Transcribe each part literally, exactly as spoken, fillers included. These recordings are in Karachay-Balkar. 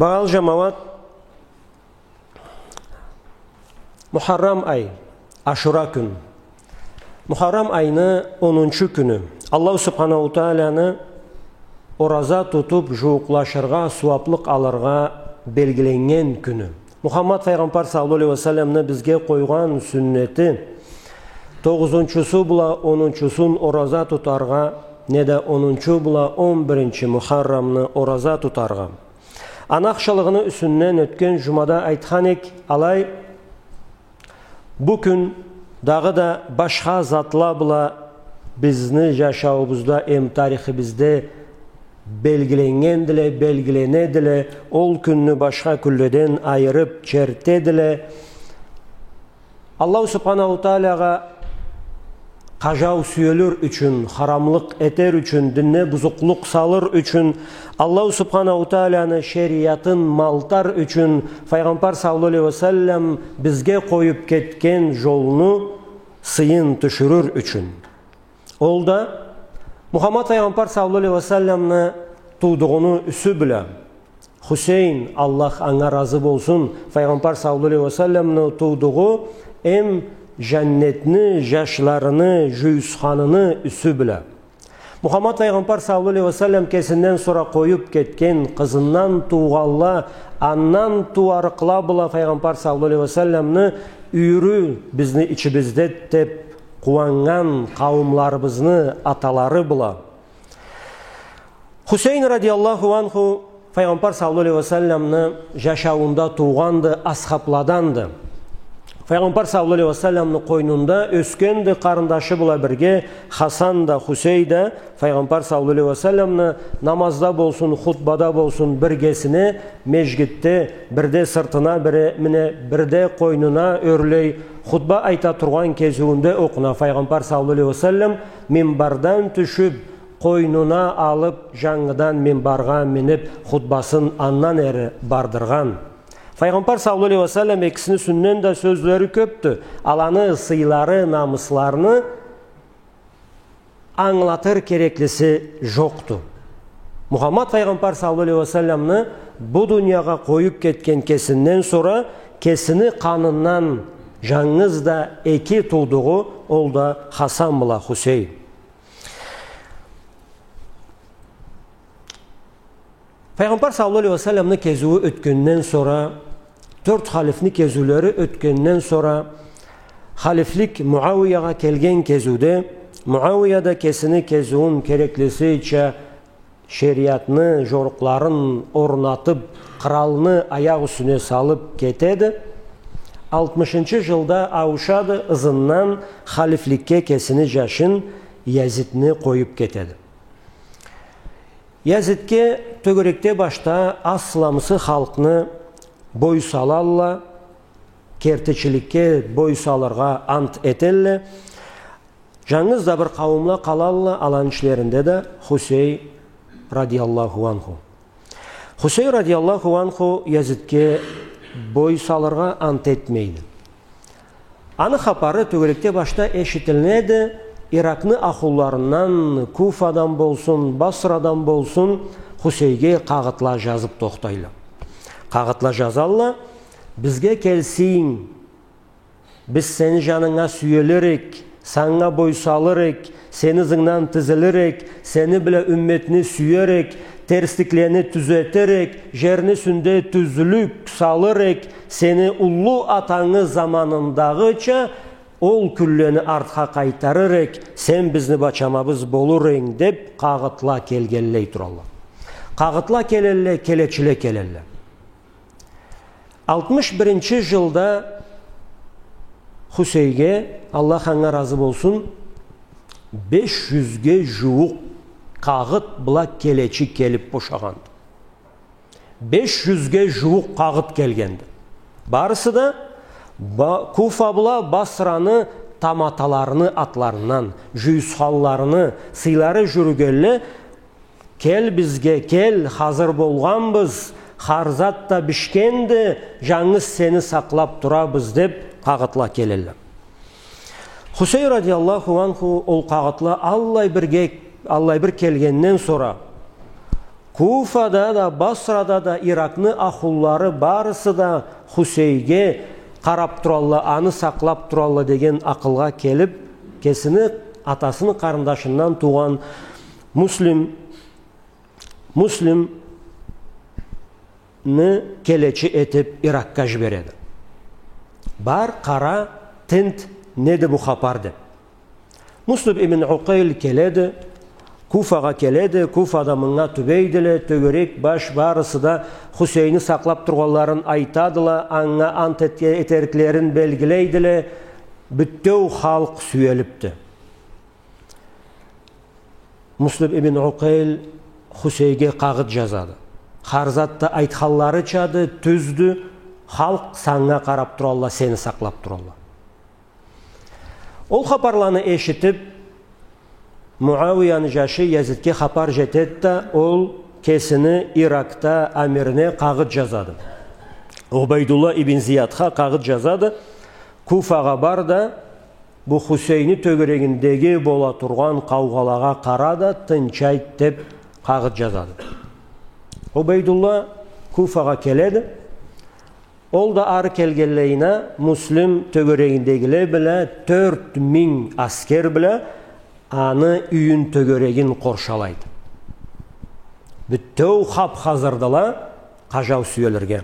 Багъалы жамауат, Мухаррам ай, Ашура кюн. Мухаррам айны онунчу кюню. Аллаху Субханаху Тааланы ораза тутуб, жууукълашыргъа, сууаблыкъ алыргъа белгиленнген кюню. Мухаммад Файгъамбар саллаллаху алейхи ва салламны бизге къойгъан сюннети, тогъузунчусу бла онунчусун ораза тутаргъа, неда онунчу бла он биринчи Мухаррамны ораза тутаргъа. Аны ахшылыгъыны юсюнден ётген жумада айтхан эк, алай, бу кюн дагъыда башха затла бла бизни жашауубузда эм тарихибизде белгиленнгендиле, белгиленедиле, ол кюнню башха кюнледен айырыб чертедиле. Аллаху Субханаху Таалагъа къажау сюелир ючюн, харамлыкъ этер ючюн, динде бузукълукъ салыр ючюн, Аллаху Субханаху Тааланы шериатын малтар ючюн, Файгъамбар саллаллаху алейхи ва саллам бизге къоюб кетген жолну сыйын тюшюрюр ючюн. Ол да Мухаммад Файгъамбар саллаллаху алейхи ва салламны туудугъуну юсю бла. Хусейн, Аллах анга разы болсун, Файгъамбар саллаллаху алейхи ва салламны туудугъу эм жаннетни жашларыны жюйюсханыны юсю бла. Мухаммад Файгъамбар саллаллаху алейхи ва саллам кесинден сора къоюб кетген къызындан туугъанла, андан тууарыкъла бла Файгъамбар саллаллаху алейхи ва салламны юйюрю бизни ичибизде деб къууаннган къауумларыбызны аталары бла. Хусейн радияллаху анху Файгъамбар саллаллаху алейхи ва салламны жашауунда туугъанды, асхабладанды. Файгъамбар саллаллаху алейхи ва салламны къойнунда ёсгенди, къарындашы бла бирге Хасан да, Хусей да Файгъамбар саллаллаху алейхи ва салламны намазда болсун, хутбада болсун, биргесине межгитде, бирде сыртына бири мине, бирде къойнуна ёрлей, хутба айта тургъан кезиуюнде окъуна Файгъамбар саллаллаху алейхи ва саллам минбардан тюшюб, къойнуна алыб, жангыдан минбаргъа миниб, хутбасын андан эри бардыргъан. Файгъамбар саллаллаху алейхи ва саллам экисини юсюнден да сёзлери кёбдю. Аланы сыйлары, намысларыны ангылатыр кереклиси жокъду. Мухаммад Файгъамбар саллаллаху алейхи ва салламны бу дуниягъа къоюб кетген кесинден сора кесини къанындан жангыз да эки туудугъу, ол да Хасан бла Хусей. Файгъамбар саллаллаху алейхи ва салламны кезиую ётгенден сора, тёрт халифни кезиулери ётгенден сора, халифлик Муауиягъа келген кезиуде, Муауия да кесини кезиуюн кереклисича шериатны жорукъларын орнатыб, къралны аякъ юсюне салыб кетеди. Алтмышынчы жылда ауушады, ызындан халифликге кесини жашын Язидни къоюб кетеди. Язидге тёгерекде башда асламсы халкъны бой салалла, кертичиликге бой салыргъа ант этелле. Жангыз да бир къауумла къалалла, аланы ичлеринде да Хусей радияллаху анху. Хусей радияллаху анху Язидге бой салыргъа ант этмейди. Аны хапары тёгерекде башда эшитилинеди, Иракны ахлуларындан, Куфадан болсун, Басрадан болсун, Хусейге къагъытла жазыб тохтайла. Къагъытла жазалла, бизге келсенг, биз сени жанынга сюелирик, санга бой салырыкъ, сени ызынгдан тизилирик, сени бла умметни сюерик, терсликлени тюзетирик, жерни юсюнде тюзлюк салырик, сени уллу атангы заманындагъыча ол кюнлени артха къайтарырик, сен бизни бачамабыз болуринг, деб къагъытла келгенлей туралла. Къагъытла келелле, келечиле келелле. Алтмыш биринчи жылда Хусейге, Аллах анга разы болсун, беш жюзге жууукъ къагъыт бла келечи келиб бошагъанды. Беш жюзге жууукъ къагъыт келгенди. Барысы да Ба-, Куфа бла Басраны таматаларыны атларындан, жюйюсханларыны, сыйлары жюрюгенле, «Кел бизге, кел, хазыр болгъанбыз, хар зат да бишгенди, жангыз сени сакълаб турабыз», — деб, къагъытла келелле. Хусей радияллаху анху ол къагъытла аллай бирге, аллай бир келгенден сора, Куфада да, Басрада да Иракны ахлулары барысы да Хусейге къарап туралла, аны сакълап туралла деген акъылгъа келип, кесини атасыны къарындашындан туугъан Муслим, Муслимни келечи этип Иракъгъа жибереди. Бар, къара, тинт, неди бу хапар деп. Муслим ибн Укъайл келеди, Куфагъа келеди, Куфада мынга тюбейдиле, тёгерек баш барысы да Хусейни сакълап тургъанларын айтадыла, анга ант этге-, этериклерин белгилейдиле, бютеу халкъ сюелипди. Муслим ибн Укъайл Хусейге къагъыт жазады. Хар зат да айтханларычады, тюздю, халкъ санга къарап туралла, сени сакълап туралла. Ол хапарланы эшитип, Муауияны жашы Язидге хапар жетеди да, ол кесини Иракда амирине къагъыт жазады. Убайдулла ибн Зиядха къагъыт жазады. Куфагъа бар да, бу Хусейни тёгерегиндеги бола тургъан къаугъалагъа къара да, тынч айт деп къагъыт жазады. Убайдулла Куфагъа келеди. Ол да ары келгенлейине Муслим тёгерегиндегиле бла тёрт минг аскер бла аны юйюн, тёгерегин къоршалайды. Бютеу хап-хазырдыла къажау сюелирге.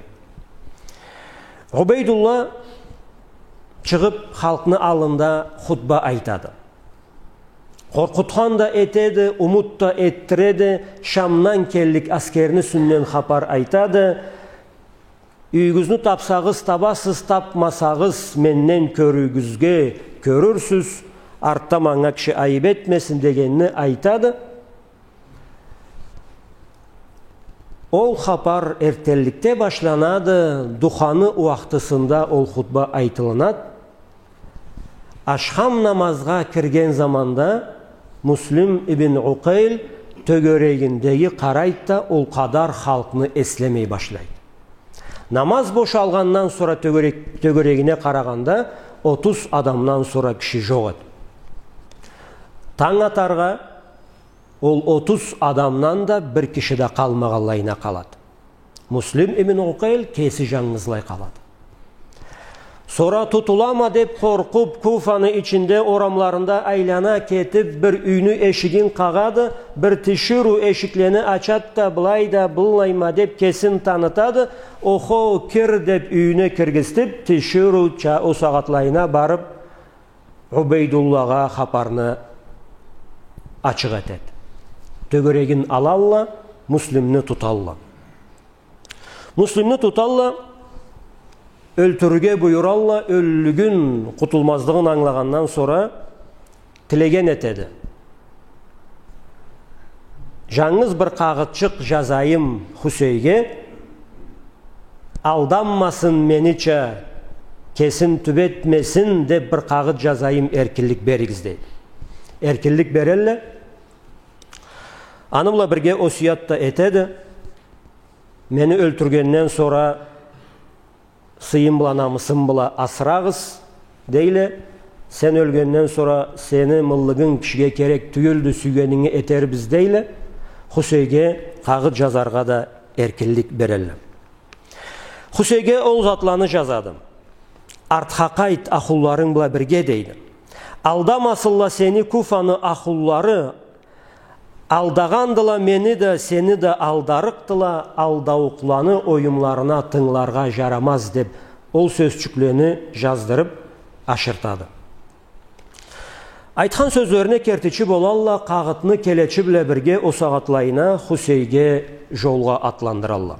Убайдулла чыгъып халкъны аллында хутба айтады. Къоркъутхан да этеди, умут да этдиреди, Шамдан келлик аскерни юсюнден хапар айтады. Юйюгюзню тапсагъыз, табасыз, тапмасагъыз, менден кёрюгюзге кёрюрсюз, артда манга киши айып этмесин дегенни айтады. Ол хапар эртденликде башланады, духаны уахтысында ол хутба айтылынады. Ашхам намазгъа кирген заманда Муслим ибн Укъайл тёгерегиндеги къарайды да, ол къадар халкъны эслемей башлайды. Намаз бошалгъандан сора тёгерек-, тёгерегине къарагъанда, отуз адамдан сора киши жокъ эди. Танг атаргъа ол отуз адамдан да бир киши да къалмагъанлайына къалады. Муслим ибн Укъайл кеси жангызлай къалады. Сора тутулама деп къоркъуп, Куфаны ичинде, орамларында айлана кетип, бир юйню эшигин къагъады, бир тиширыу эшиклени ачады да, былай да, быллайма деп кесин танытады, охо, кир деп юйюне киргизтип, тиширыуча ол сагъатлайына барып, Убайдуллагъа хапарны ачыкъ этеди. Тёгерегин алалла, Муслимни туталла. Муслимни туталла, ёлтюрюрге буюралла, ёллюгюн, къутулмазлыгъын ангылагъандан сора тилеген этеди. Жангыз бир къагъытчыкъ жазайым Хусейге, алданмасын менича, кесин тюбетмесин деп бир къагъыт жазайым, эркинлик беригиз, дейди. Эркинлик берелле. Аны бла бирге осуят да этеди. Мени ёлтюргенден сора сыйым бла, намысым бла асырагъыз, дейле. Сен ёлгенден сора сени мыллыгынг кишиге керек тюйюлдю, сюйгенинги этербиз, дейле. Хусейге къагъыт жазаргъа да эркинлик берелле. Хусейге ол затланы жазады. Артха къайт ахлуларынг бла бирге, дейди. Алдамасынла сени Куфаны ахлулары, алдагъандыла мени да, сени да алдарыкъдыла, алдаукъланы оюмларына тынгыларгъа жарамаз, деп, ол сёзчюклени жаздырып ашыртады. Айтхан сёзлерине кертичи болалла, къагъытны келечи бла бирге ол сагъатлайына Хусейге жолгъа атландыралла.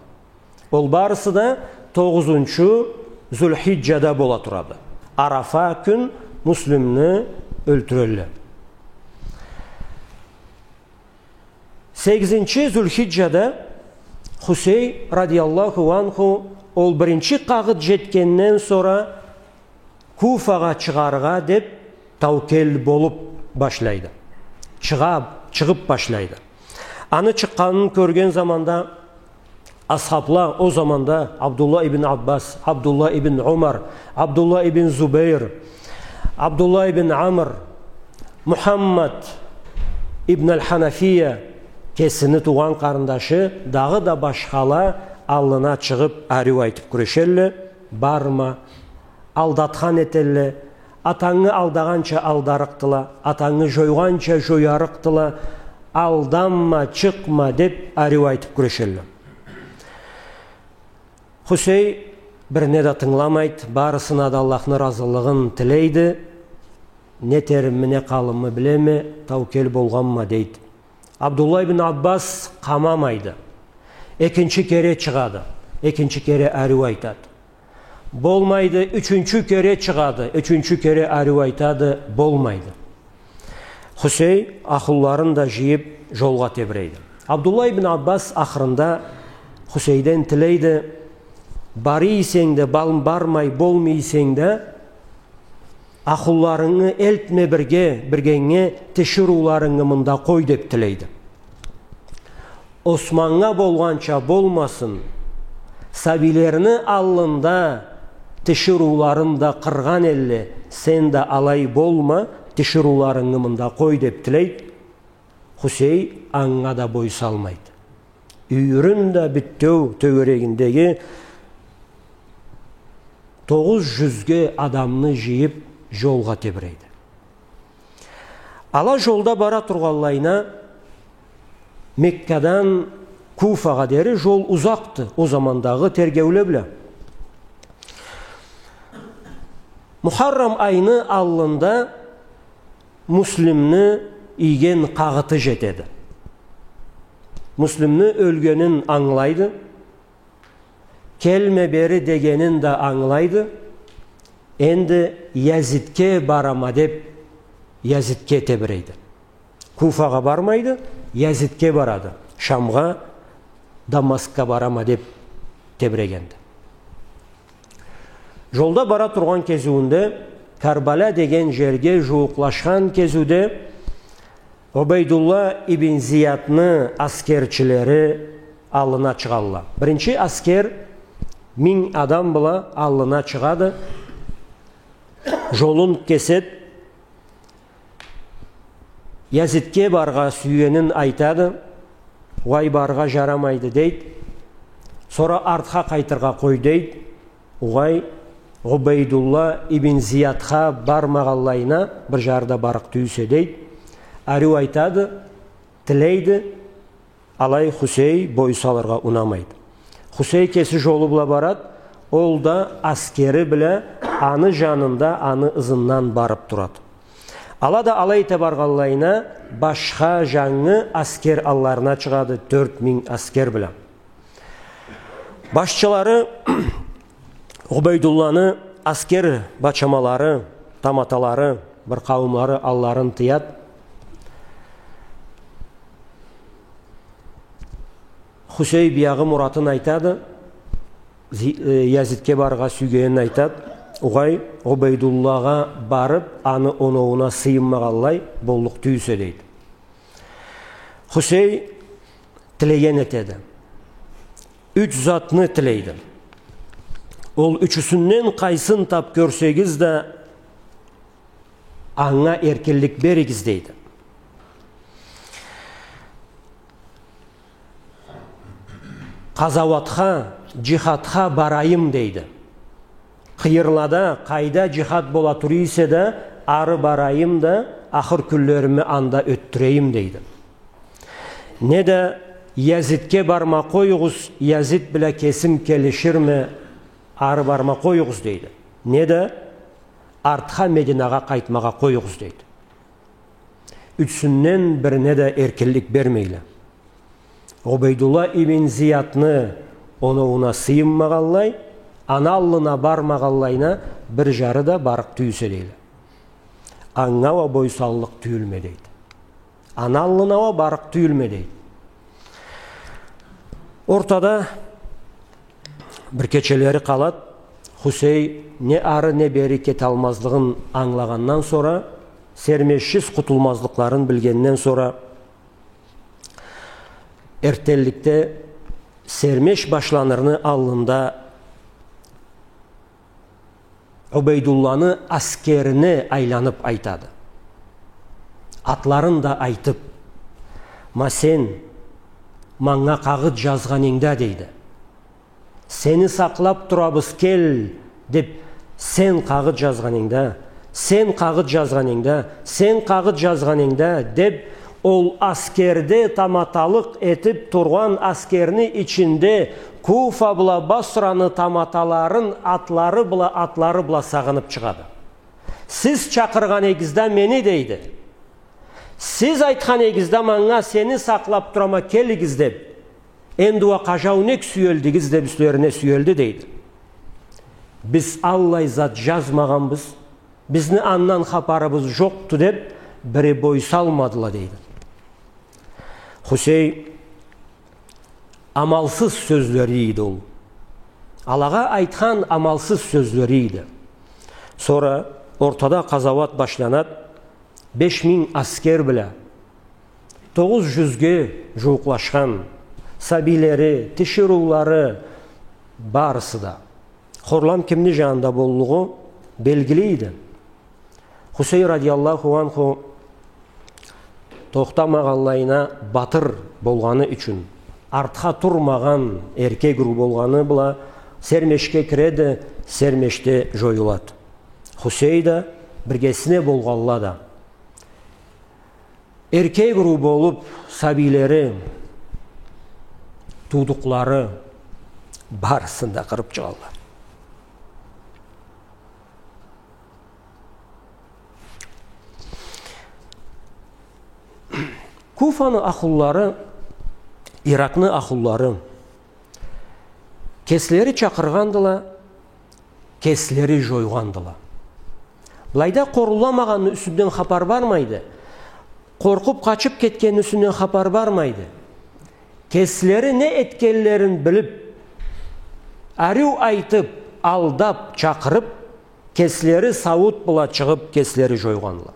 Ол барысы да тогъузунчу Зулхиджада бола турады. Арафа кюн Муслимни ёлтюрелле. Сегизинчи Зулхиджада Хусей радияллаху анху ол биринчи къагъыт жетгенден сора Куфагъа чыгъаргъа деп таукел болуп башлайды. Чыгъа-, чыгъып башлайды. Аны чыкъгъанын кёрген заманда асхабла, ол заманда Абдулла ибн Аббас, Абдулла ибн Умар, Абдулла ибн Зубейр, Абдулла ибн Амр, Мухаммад ибн аль-Ханафия, кесини туугъан къарындашы, дагъыда башхала аллына чыгъып, ариу айтып кюрешелле: «Барма, алдатхан этелле, атангы алдагъанча алдарыкъдыла, атангы жойгъанча жоярыкъдыла, алданма, чыкъма», — деп ариу айтып кюрешелле. Хусей бирине да тынгыламайды, барысына да Аллахны разылыгъын тилейди. «Не этерими, не къалырымы билеме, таукел болгъанма», — дейди. Абдулла ибн Аббас къамамайды. Экинчи кере чыгъады. Экинчи кере ариу айтады. Болмайды, ючюнчю кере чыгъады. Ючюнчю кере ариу айтады. Болмайды. Хусей ахлуларын да жыйып, жолгъа тебирейди. Абдулла ибн Аббас ахырында Хусейден тилейди: «Бара эсенг да, бал-, бармай болмай эсенг да, ахлуларынгы элтме бирге, биргенге, тиширыуларынгы мында къой», — деп тилейди. «Османнга болгъанча болмасын, сабийлерини аллында тиширыуларын да къыргъан элле, сен да алай болма, тиширыуларынгы мында къой», — деп тилейди. Хусей анга да бой салмайды. Юйюрюн да бютеу тёгерегиндеги тогъуз жюзге адамны жыйып, жолгъа тебирейди. Ала жолда бара тургъанлайына, Меккадан Куфагъа дери жол узакъды, ол замандагъы тергеуле бла. Мухаррам айны аллында Муслимни ийген къагъыты жетеди. Муслимни ёлгенин ангылайды. Келме бери дегенин да ангылайды. Энди Язидге барама деп, Язидге тебирейди. Куфагъа бармайды, Язидге барады. Шамгъа, Дамаскга барама деп тебирегенди. Жолда бара тургъан кезиуюнде, Карбала деген жерге жууукълашхан кезиуде, Убайдулла ибн Зиядны аскерчилери аллына чыгъалла. Биринчи аскер минг адам бла аллына чыгъады. Жолун кесед, Язидге баргъа сюегенин айтады. «Угъай, баргъа жарамайды», — дейди. Сора «Артха къайтыргъа къой», — дейди. «Угъай, Убайдулла ибн Зиядха бармагъанлайына бир жары да барыкъ тюйюлсе», — дейди. Ариу айтады, тилейди. Алай Хусей бой салыргъа унамайды. Хусей кеси жолу бла барад, ол да аскери бла аны жанында, аны ызындан барып турад. Ала да алай эте баргъанлайына, башха жангы аскер алларына чыгъады, тёрт минг аскер бла. Башчылары Убайдулланы аскер бачамалары, таматалары, бир къауумлары алларын тыяд. Хусей биягъы муратын айтады, Зи-, э, Язидге баргъа сюйгенин айтад. Угъай, Убайдуллагъа барып, аны оноууна сыйынмагъанлай боллукъ тюйюлсе, дейди. Хусей тилеген этеди. Юч затны тилейди. Ол ючюсюнден къайсын тап кёрсегиз да, анга эркинлик беригиз, дейди. Къазауатха, джихадха барайым, дейди. Къыйырлада, къайда джихад бола тура эсе да, ары барайым да, ахыр кюнлерими анда ётдюрейим, дейди. Не да Язитге барма къоюгъуз, Язит бла кесим келиширме, ары барма къоюгъуз, дейди. Не да артха Мединагъа къайтмагъа къоюгъуз, дейди. Ючюсюнден бирине да эркинлик бермейле. Убайдулла ибн Зиядны оноууна сыйынмагъанлай, аны аллына бармагъанлайына бир жары да барыкъ тюйюлсе, дейле. Анга уа бой саллыкъ тюйюлме, дейди. Аны аллына уа барыкъ тюйюлме, дейди. Ортада бир кечелери къалад. Хусей не ары, не бери кеталмазлыгъын ангылагъандан сора, сермешсиз къутулмазлыкъларын билгенден сора, эртденликде сермеш башланырны аллында Убайдулланы аскерине айланып айтады. Атларын да айтып: «Ма сен, манга къагъыт жазгъанынгда, дейди. Сени сакълап турабыз, кел, деп, сен къагъыт жазгъанынгда, сен къагъыт жазгъанынгда, сен къагъыт жазгъанынгда, деп, ол аскерде таматалыкъ этип тургъан аскерни ичинде Куфа бла Басраны таматаларын атлары бла, атлары бла сагъынып чыгъады. Сиз чакъыргъан эгизде мени, дейди. Сиз айтхан эгизде манга, сени сакълап турама, келигиз деп. Энди уа къажау нек сюелдигиз деп, юслерине сюелди, дейди. Биз аллай зат жазмагъанбыз, бизни андан хапарыбыз жокъду деп, бири бой салмадыла, дейди. Хусей амалсыз сёзлери эди ол. Алагъа айтхан амалсыз сёзлери эди. Сора ортада къазауат башланад, беш минг аскер бла, тогъуз жюзге жууукълашхан, сабийлери, тиширыулары, барысы да. Хорлам кимни жанында боллугъу белгили эди. Хусей радияллаху анху тохтамагъанлайына батыр болгъаны ючюн, артха турмагъан эркек уруу болгъаны бла сермешге киреди, сермешде жоюлад. Хусей да, биргесине болгъанла да. Эркек уруу болуп, сабийлери, туудукълары, барысын да къырып чыгъалла. Куфаны ахлулары, Иракны ахлулары кеслери чакъыргъандыла, кеслери жойгъандыла. Былайда къоруламагъанны юсюнден хапар бармайды. Къоркъуп къачып кетгенни юсюнден хапар бармайды. Кеслери не этгенлерин билип, ариу айтып, алдап, чакъырып, кеслери сауут бла чыгъып, кеслери жойгъанла.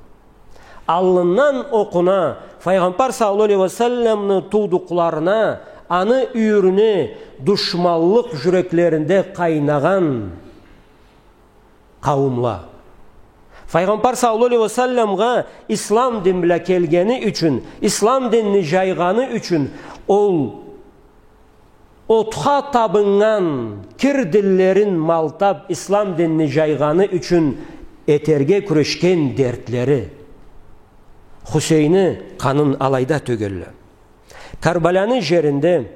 Аллындан окъуна, Файгъамбар саллаллаху алейхи ва салламны туудукъларына, аны юйюрюне душманлыкъ жюреклеринде къайнагъан къауумла. Файгъамбар саллаллаху алейхи ва салламгъа ислам дин бла келгени ючюн, ислам динни жайгъаны ючюн ол отха табыннган, кир динлерин малтап, ислам динни жайгъаны ючюн этерге кюрешген дертлери Хусейни къанын алайда тёгелле. Карбаланы жеринде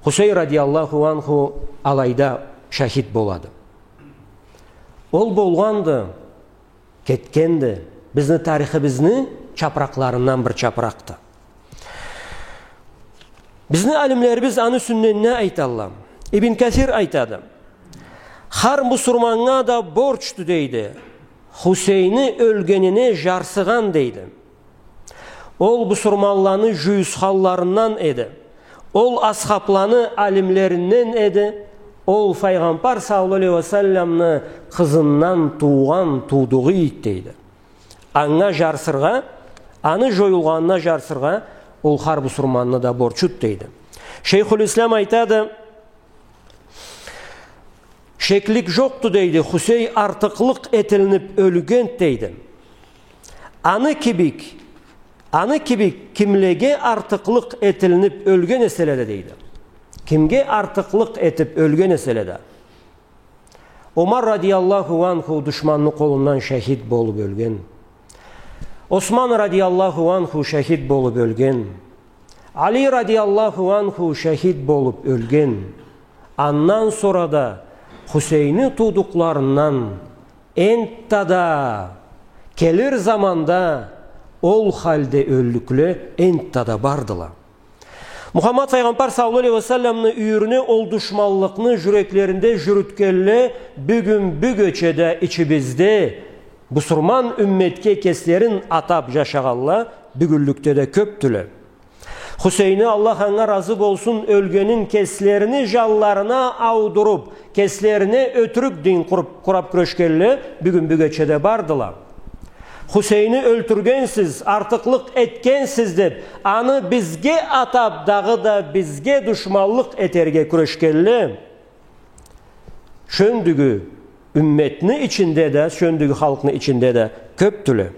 Хусей радияллаху анху алайда шахид болады. Ол болгъанды, кетгенди. Бизни тарихибизни чапыракъларындан бир чапыракъды. Бизни алимлерибиз аны юсюнден не айталла? Ибн Касир айтады: «Хар бусурманнга да борчду, — дейди, — Хусейни ёлгенине жарсыгъан», — дейди. Ол бусурманланы жуюсханларындан эди. Ол асхабланы алимлеринден эди. Ол Файгъамбар саллаллаху алейхи ва салламны къызындан туугъан туудугъу эди, дейди. Анга жарсыргъа, аны жоюлгъанына жарсыргъа, ол хар бусурманны да борчуд, дейди. Шейхуль-Ислам айтады: «Шеклик жокъду, — дейди, — Хусей артыкълыкъ этилинип ёлгенд, — дейди. — Аны кибик, аны кибик кимлеге артыкълыкъ этилинип ёлген эселе да, — дейди. — Кимге артыкълыкъ этип ёлген эселе да». Омар радияллаху анху душманны къолундан шахид болуп ёлген. Осман радияллаху анху шахид болуп ёлген. Али радияллаху анху шахид болуп ёлген. Андан сора да Хусейни туудукъларындан энтта да, келир заманда ол халде ёллюкле энтта да бардыла. Мухаммад Файгъамбар саллаллаху алейхи ва салламны юйюрюне ол душманлыкъны жюреклеринде жюрютгенле бюгюн бюгече да ичибизде, бусурман умметге кеслерин атап жашагъанла бюгюнлюкде да кёпдюле. Хусейни, Аллах анга разы болсун, ёлгенин кеслерини жанларына аудуруп, кеслерине ётюрюк дин къуруп, къурап кюрешгенле бюгюн бюгече да бардыла. Хусейни ёлтюргенсиз, артыкълыкъ этгенсиз деп, аны бизге атап, дагъыда бизге душманлыкъ этерге кюрешгенле шёндюгю умметни ичинде да, шёндюгю халкъны ичинде да кёпдюле.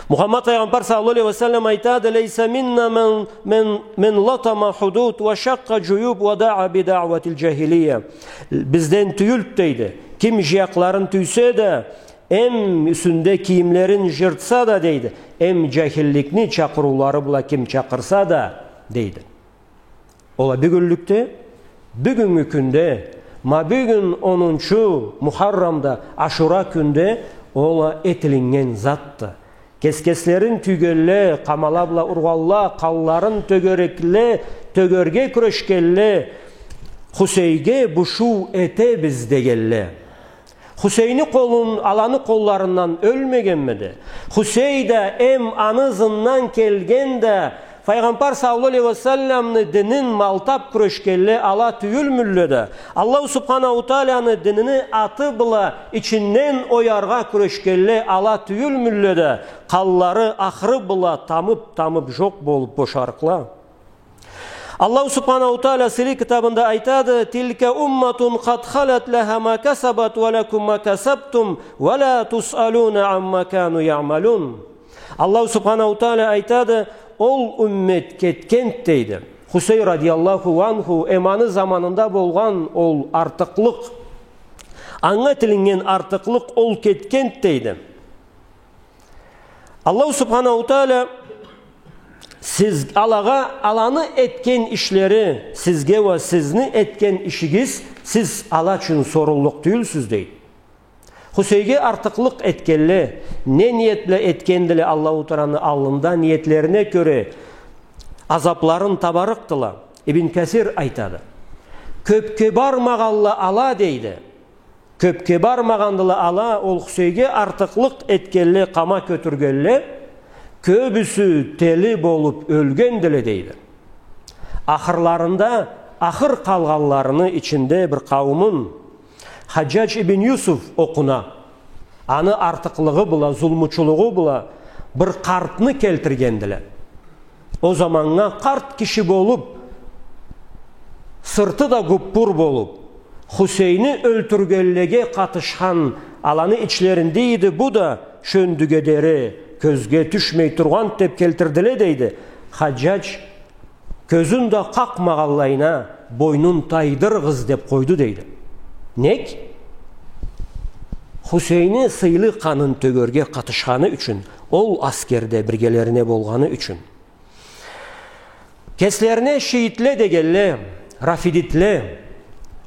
Мухаммад Пайгъамбар саллаллаху алейхи ва саллам айтады: «Лейса минна мен, мен, мен латама худуд ва шакъкъа джуюб ва даа би даъватил джахилия». Бизден тюйюлдю, дейди, ким джыякъларын тюйсе да, эм юсюнде кийимлерин джыртса да, дейди, эм джахилликни чакъырыулары бла ким чакъырса да, дейди. Ол а бюгюнлюкде, бюгюннгю кюнде, ма бюгюн онунчу Мухаррамда, Ашура кюнде ол а этилиннген затды. Кес-кеслерин тюйгенле, къамала бла ургъанла, къанларын тёгерекли, тёгерге кюрешгенле, Хусейге бушуу этебиз дегенле. Хусейни къолун, аланы къолларындан ёлмегенмиди? Хусей да, эм аны ызындан келген да, Пайгъамбар саллаллаху алейхи ва салламны динин малтап кюрешгенле ала тюйюлмюдюле да? Аллаху Субханаху Тааланы динини аты бла ичинден ояргъа кюрешгенле ала тюйюлмюдюле да? Къанлары ахыры бла тамып-тамып джокъ болуп бошарыкъла. Аллаху Субханаху Таала сыйлы китабында айтады: «Тилка умматун къад халат, лаха ма касабат ва лакум ма касабтум, ва ла тусалуна амма кану ямалун». Аллаху Субханаху Таала айтады: «Ол уммет кетгенди», — дейди. Хусей радияллаху анху, эм аны заманында болгъан ол артыкълыкъ, анга этилиннген артыкълыкъ, ол кетгенди, — дейди. Аллаху Субханаху Таала сиз, алагъа, аланы этген ишлери сизге уа сизни этген ишигиз, сиз ала ючюн соруллукъ тюйюлсюз, дейди. Хусейге артыкълыкъ этгенле, не ниет бла этгендиле Аллаху Тааланы аллында, ниетлерине кёре азапларын табарыкъдыла. Ибн Касир айтады: «Кёбге бармагъанла ала, — дейди. — Кёбге бармагъандыла ала, ол Хусейге артыкълыкъ этгенле, къама кётюргенле, кёбюсю тели болуп ёлгендиле», — дейди. Ахырларында, ахыр къалгъанларыны ичинде бир къауумун Хаджадж ибн Юсуф окъуна, аны артыкълыгъы бла, зулмучулугъу бла бир къартны келтиргендиле. Ол заманнга къарт киши болуп, сырты да гуппур болуп, Хусейни ёлтюргенлеге къатышхан аланы ичлеринде эди бу да, шёндюге дери кёзге тюшмей тургъан деп келтирдиле, дейди. Хаджадж кёзюн да къакъмагъанлайына, бойнун тайдырыгъыз деп къойду, дейди. Нек? Хусейни сыйлы къанын тёгерге къатышханы ючюн, ол аскерде биргелерине болгъаны ючюн. Кеслерине шиитле дегенле, рафидитле,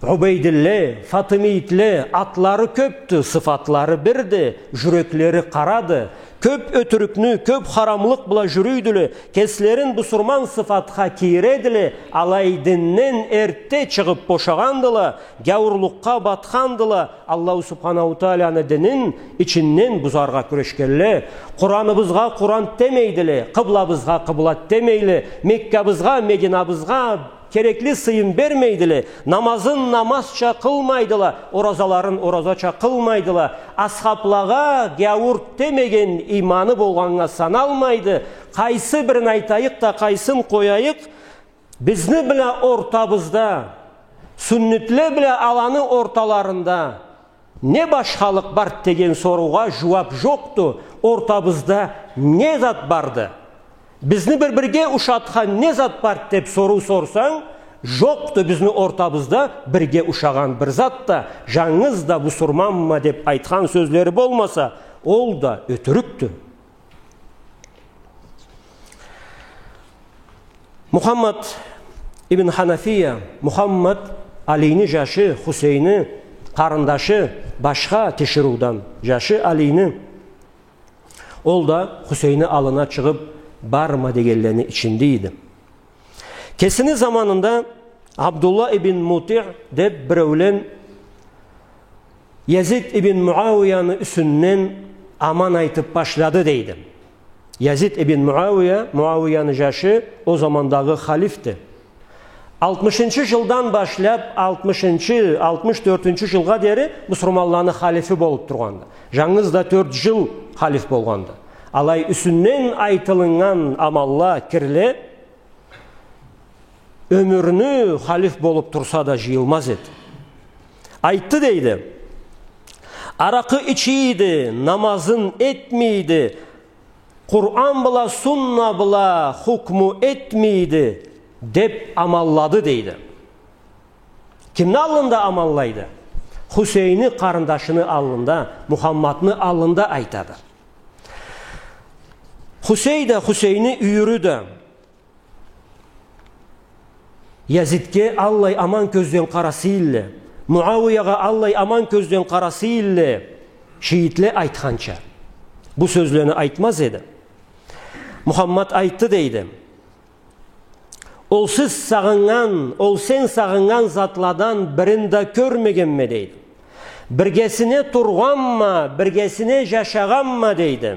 убейдилле, фатимиитле, атлары кёпдю, сыфатлары бирди, жюреклери къарады, кёп ётюрюкню, кёп харамлыкъ бла жюрюйдюле, кеслерин бусурман сыфатха кийиредиле, алай динден эртте чыгъып бошагъандыла, гяуурлукъгъа батхандыла, Аллаху Субханаху Тааланы динин ичинден бузаргъа кюрешгенле. Къураныбызгъа Къуран демейдиле, къыблабызгъа къыбла демейле, Меккабызгъа, Мединабызгъа керекли сыйын бермейдиле, намазын намазча къылмайдыла, оразаларын оразача къылмайдыла. Асхаблагъа гяуур демеген, иманы болгъаннга саналмайды. Къайсы бирин айтайыкъ да, къайсын къояйыкъ? Бизни бла ортабызда, сюннитле бла аланы орталарында не башхалыкъ бар деген соруугъа жууап жокъду. Ортабызда не зат барды? Бизни бир-бирге ушатхан не зат бар деп соруу сорсанг, жокъду бизни ортабызда бирге ушагъан бир зат да, жангыз да бусурманма деп айтхан сёзлери болмаса, ол да ётюрюкдю. Мухаммад ибн Ханафия, Мухаммад Алини жашы, Хусейни къарындашы, башха тиширыудан жашы Алини, ол да Хусейни аллына чыгъып барма дегенлени ичинде эди. Кесини заманында Абдулла ибн Мутиъ деп биреулен Язид ибн Муауияны юсюнден аман айтып башлады, дейди. Язид ибн Муауия, Муауияны жашы, ол замандагъы халифди. Алтмышынчы жылдан башлап, алтмышынчы, алтмыш тёртюнчю жылгъа дери бусурманланы халифи болуп тургъанды. Жангыз да тёрт жыл халиф болгъанды. Алай юсюнден айтылыннган аманла, кирле, ёмюрню халиф болуп турса да жыйылмаз эди. Айтды, дейди: «Аракъы ичийди, намазын этмейди, Къуран бла, сунна бла хукму этмейди, деб аманлады, дейди. Кимни аллында аманлайды? Хусейни къарындашыны аллында, Мухаммадны аллында айтады. Хусей да, Хусейни юйюрю да Язидге аллай аман кёзден къараса эдиле, Муауиягъа аллай аман кёзден къараса эдиле, шиитле айтханча, бу сёзлени айтмаз эди. Мухаммад айтды, дейди. Ол сиз сагъыннган, ол сен сагъыннган затладан бирин да кёрмегенме, дейди. Биргесине тургъанма, биргесине жашагъанма, дейди.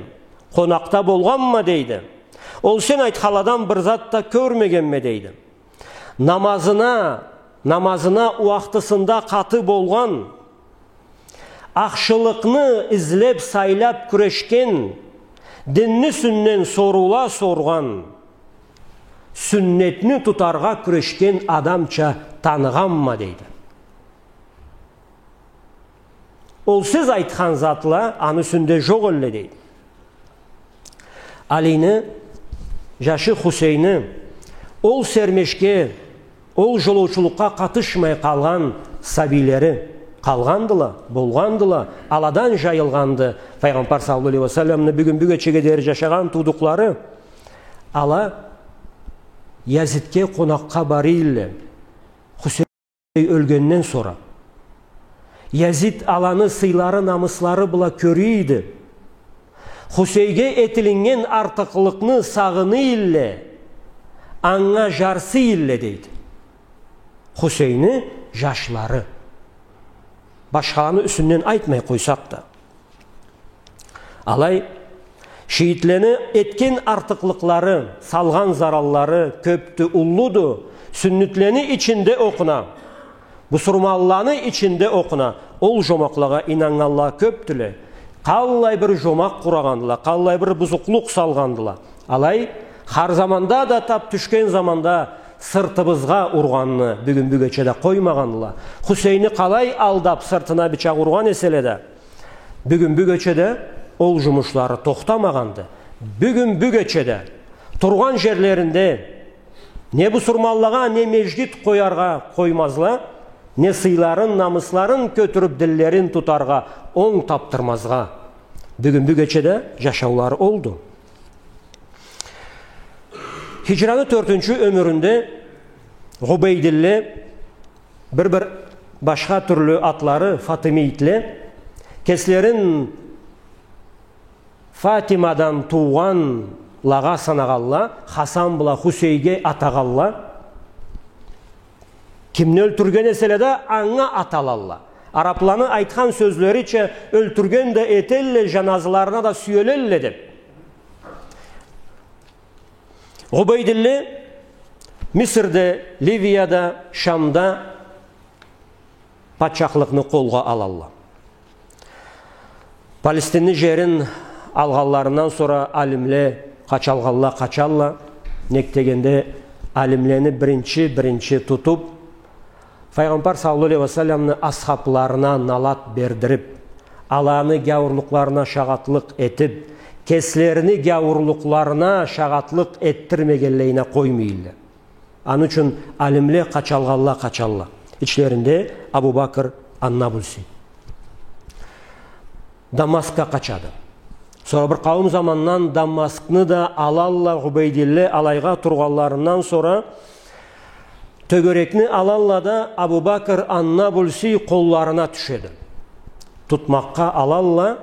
Къонакъда болгъанма, дейди. Ол сен айтханладан бир зат да кёрмегенме, дейди. Намазына, намазына уахтысында къаты болгъан, ахшылыкъны излеб, сайлаб кюрешген, динни юсюнден соруула соргъан, сюннетни тутаргъа кюрешген адамча таныгъанма, дейди. Ол сиз айтхан затла аны юсюнде жокъ эдиле, дейди. Алини жашы Хусейни, ол сермешге, ол жолоучулукъгъа къатышмай къалгъан сабийлери къалгъандыла, болгъандыла, аладан жайылгъанды Файгъамбар саллаллаху алейхи ва салламны бюгюн бюгечеге дери жашагъан туудукълары. Ала Язидге къонакъгъа бара эдиле. Хусейн ёлгенден сора. Язид аланы сыйлары, намыслары бла кёре эди. Хусейнге этилиннген артыкълыкъны сагъына эдиле, анга жарсый эдиле, дейди. Хусейни жашлары. Башхаланы юсюнден айтмай къойсакъ да. Алай, шиитлени этген артыкълыкълары, салгъан зараллары кёбдю, уллуду, сюннитлени ичинде окъуна, бусурманланы ичинде окъуна, ол жомакълагъа ийнаннганла кёбдюле. Къаллай бир жомакъ къурагъандыла, къаллай бир бузукълукъ салгъандыла. Алай, хар заманда да, тап тюшген заманда сыртыбызгъа ургъанны бюгюн бюгече да къоймагъандыла. Хусейни къалай алдаб, сыртына бычакъ ургъан эселе да, бюгюн бюгече да ол жумушлары тохтамагъанды. Бюгюн бюгече да тургъан жерлеринде не бусурманлагъа, не межгит къояргъа къоймазла, не сыйларын, намысларын кётюрюб, динлерин тутаргъа онг табдырмазгъа. Бюгюн бюгече да жашаулары олду. Хижраны тёртюнчю ёмюрюнде Гъубейдилле, бир-бир башха тюрлю атлары, фатимитле, кеслерин Фатимадан туугъанлагъа санагъанла, Хасан бла Хусейнге атагъанла. Кимни ёлтюрген эселе да, анга аталалла. Арабланы айтхан сёзлерича, ёлтюрген да этелле, жаназаларына да сюелелле деб. Гъубейдилле Мисрде, Ливияда, Шамда патчахлыкъны къолгъа алалла. Палестинни жерин алгъанларындан сора алимле къачалгъанла къачалла. Нек дегенде, алимлени биринчи, биринчи тутуб, Файгъамбар саллаллаху алейхи ва салламны асхабларына налат бердириб, аланы гяуурлукъларына шагъатлыкъ этиб, кеслерини гяуурлукъларына шагъатлыкъ этдирмегенлейине къоймайла. Аны ючюн алимле къачалгъанла къачалла. Ичлеринде Абу Бакр ан-Набулси. Дамаскха къачады. Сора бир къауум замандан Дамаскны да алалла, Гъубейдилле алайгъа тургъанларындан сора тёгерекни алалла да, Абу Бакр ан-Набулси къолларына тюшеди. Тутмакъгъа алалла,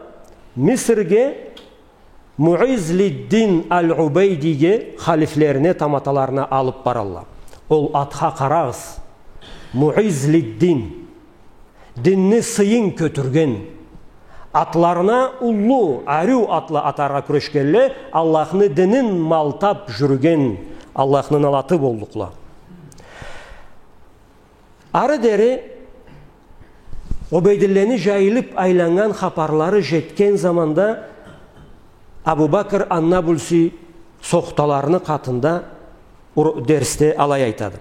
Мисрге Муизлиддин аль-Убейдиге, халифлерине, таматаларына алыб баралла. Ол атха къарагъыз. Муизлиддин. Динни сыйын кётюрген. Атларына уллу, ариу атла атаргъа кюрешгенле, Аллахны динин малтаб жюрюген, Аллахны налаты боллукъла. Ары дери Гъубейдиллени жайылыб айланнган хапарлары жетген заманда Абу Бакр ан-Набулси сохталарыны къатында ур-, дерсде алай айтады.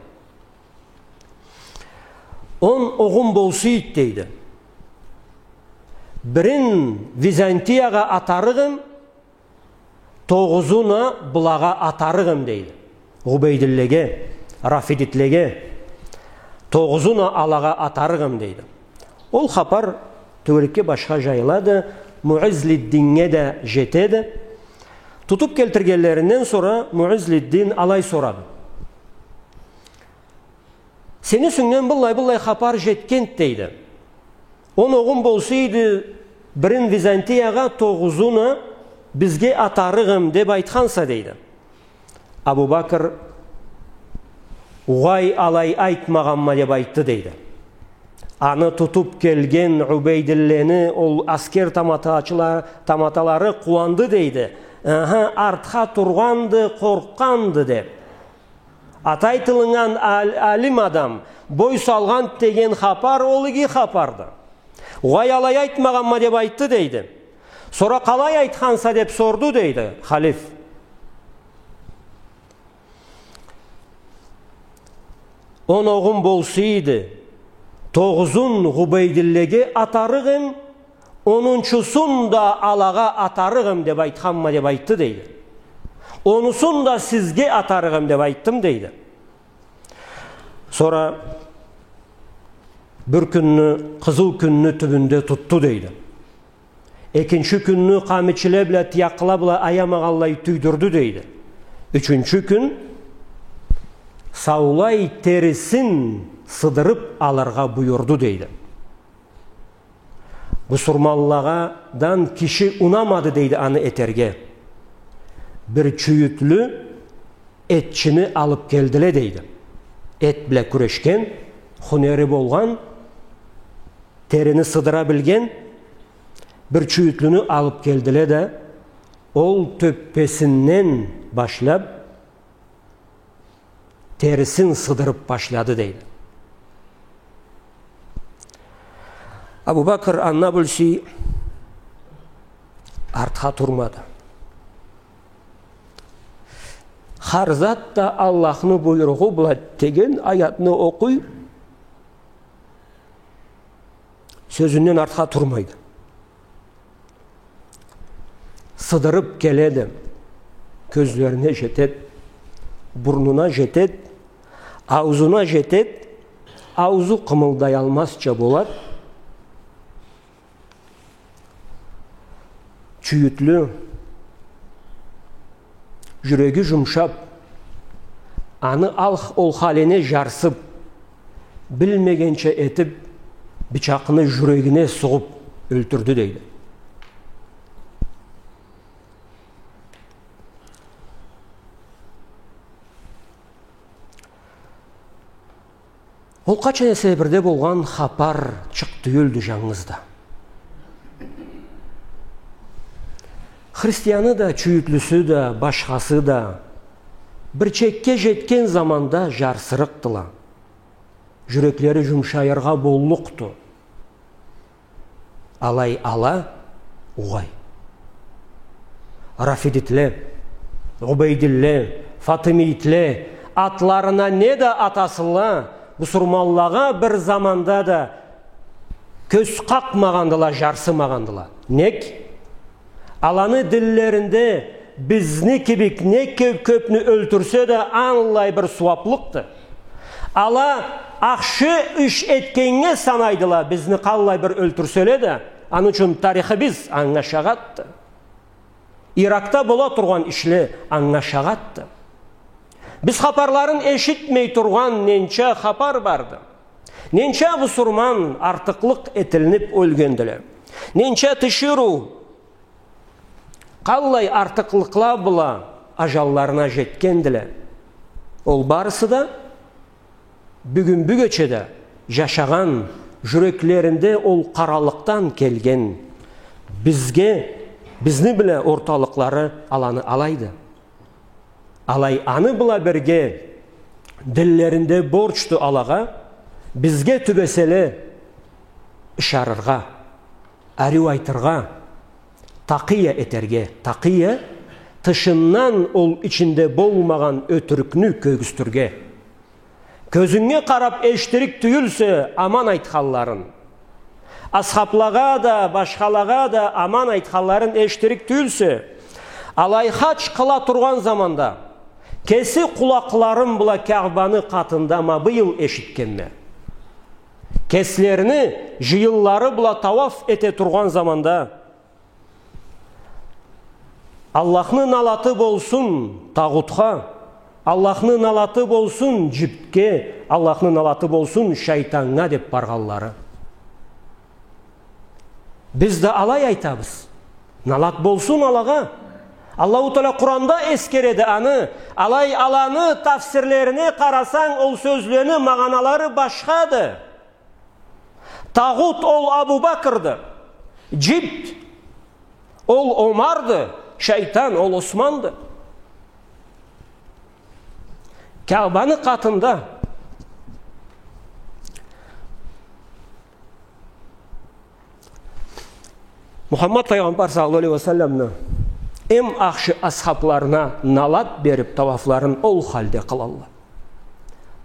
Он огъум болса эди, дейди. Бирин Византиягъа атарыгъым, Тогъузун а былагъа атарыкъ эм, дейди. Гъубейдиллеге, рафидитлеге, тогъузун а алагъа атарыкъ эм, дейди. Ол хапар тёгерекге башха жайылады, Муизлиддиннге да жетеди. Тутуп келтиргенлеринден сора Муизлиддин алай сорады: «Сени юсюнгден быллай-быллай хапар жетгенди, — дейди. — Он огъунг болсайды, бирин Византиягъа, тогъузун а бизге атарыкъ эм деп айтханса», — дейди. Абу Бакр: «Угъай, алай айтмагъанма», — деп айтды, дейди. Аны тутуп келген Убейдиллени ол аскер таматачыла-, таматалары къууанды, дейди. «Аха, артха тургъанды, къоркъгъанды», — деп. Атай тылыннган ал-, алим адам бой салгъан деген хапар ол иги хапарды. «Угъай, алай айтмагъанма», — деп айтды, дейди. Сора: «Къалай айтханса?» — деп сорду, дейди халиф. «Он огъунг болсайды, тогъузун Гъубейдиллеге атарыкъ эм, онунчусун да алагъа атарыкъ эм деп айтханма», — деп айтды, дейди. «Онусун да сизге атарыкъ эм деп айтдым», — дейди. Сора бир кюнню, къызыу кюнню тюбюнде тутду, дейди. Экинчи кюнню къамичиле бла, таякъла бла аямагъанлай тюйдюрдю, дейди. Ючюнчю кюн саулай терисин сыдырып алыргъа буюрду, дейди. Бусурманлагъадан киши унамады, дейди, аны этерге. Бир чюйютлю этчини алып келдиле, дейди. Эт бла кюрешген, хунери болгъан, терини сыдыра билген бир чюйютлюню алып келдиле да, ол тёппесинден башлап, терисин сыдырып башлады, дейди. Абу Бакр Ан-Набулси артха турмады. «Хар зат да Аллахны буйругъу бла» деген аятны окъуй, сёзюнден артха турмайды. Сыдырып келеди. Кёзлерине жетед, бурнуна жетед, аузуна жетед, аузу къымылдаялмазча болад. Чюйютлю, жюреги жумшап, аны ал-, ол халине жарсып, билмегенча этип, бычакъны жюрегине сугъуп ёлтюрдю, дейди. Ол къачан эсе бирде болгъан хапарчыкъ тюйюлдю жангыз да. Христианы да, чюйютлюсю да, башхасы да бир чекге жетген заманда жарсырыкъдыла. Жюреклери жумшайыргъа боллукъду. Алай ала угъай. Рафидитле, Убейдилле, Фатимитле, атларына не да атасынла, бусурманлагъа бир заманда да кёз къакъмагъандыла, жарсымагъандыла. Нек? Аланы диллеринде бизни кибик не кёп-, кёпню ёлтюрсе да, аллай бир сууаплыкъды. Ала ахшы иш этгеннге санайдыла бизни къаллай бир ёлтюрселе да, аны ючюн тарихибиз анга шагъатды. Иракда бола тургъан ишле анга шагъатды. Биз хапарларын эшитмей тургъан ненча хапар барды. Ненча бусурман артыкълыкъ этилинип ёлгендиле. Ненча тиширыу къаллай артыкълыкъла бла ажалларына жетгендиле. Ол барысы да бюгюн бюгече да жашагъан, жюреклеринде ол къаралыкъдан келген, бизге, бизни бла орталыкълары аланы алайды. Алай аны бла бирге диллеринде борчду алагъа, бизге тюбеселе, ышарыргъа, ариу айтыргъа, такъия этерге, такъия, тышындан ол ичинде болмагъан ётюрюкню кёргюзтюрге. Кёзюнге къарап эшитирик тюйюлсе аман айтханларын, асхаплагъа да, башхалагъа да аман айтханларын эшитирик тюйюлсе, Алай хадж къыла тургъан заманда, кеси къулакъларым бла Каъбаны къатында ма быйыл эшитгенме. Кеслерини жыйынлары бла тауаф эте тургъан заманда, Аллахны налаты болсун тагъутха, Аллахны налаты болсун жибтге, Аллахны налаты болсун шайтаннга деп баргъанлары. Биз да алай айтабыз. Налат болсун алагъа. Аллаху Тааля Къуранда эсгереди аны. Алай аланы тафсирлерине къарасанг, ол сёзлени магъаналары башхады. Тагъут ол Абу Бакрды. Жибт ол Омарды. Шайтан ол Османды. Каъбаны къатында Мухаммад пайгъамбар саллаллаху алейхи ва салламны эм ахшы асхабларына налат берип, тауафларын ол халде къылалла.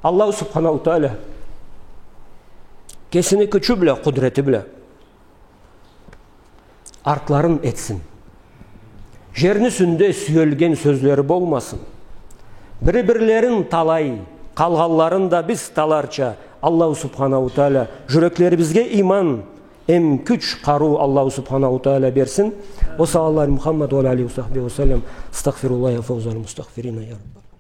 Аллаху Субханаху Тааля кесини кючю бла, къудрети бла артларын этсин. Жерни юсюнде сюелген сёзлери болмасын. Бири-бирлерин талай, къалгъанларын да биз таларча Аллаху Субханаху Тааля жюреклерибизге иман эм кюч, къарыу Аллаху Субханаху Тааля берсин. Ва саллаллаху аля Мухаммад ва аля алихи ва сахбихи ва саллам. Астагъфируллах, я фаузал мустагъфирина, я Рабб.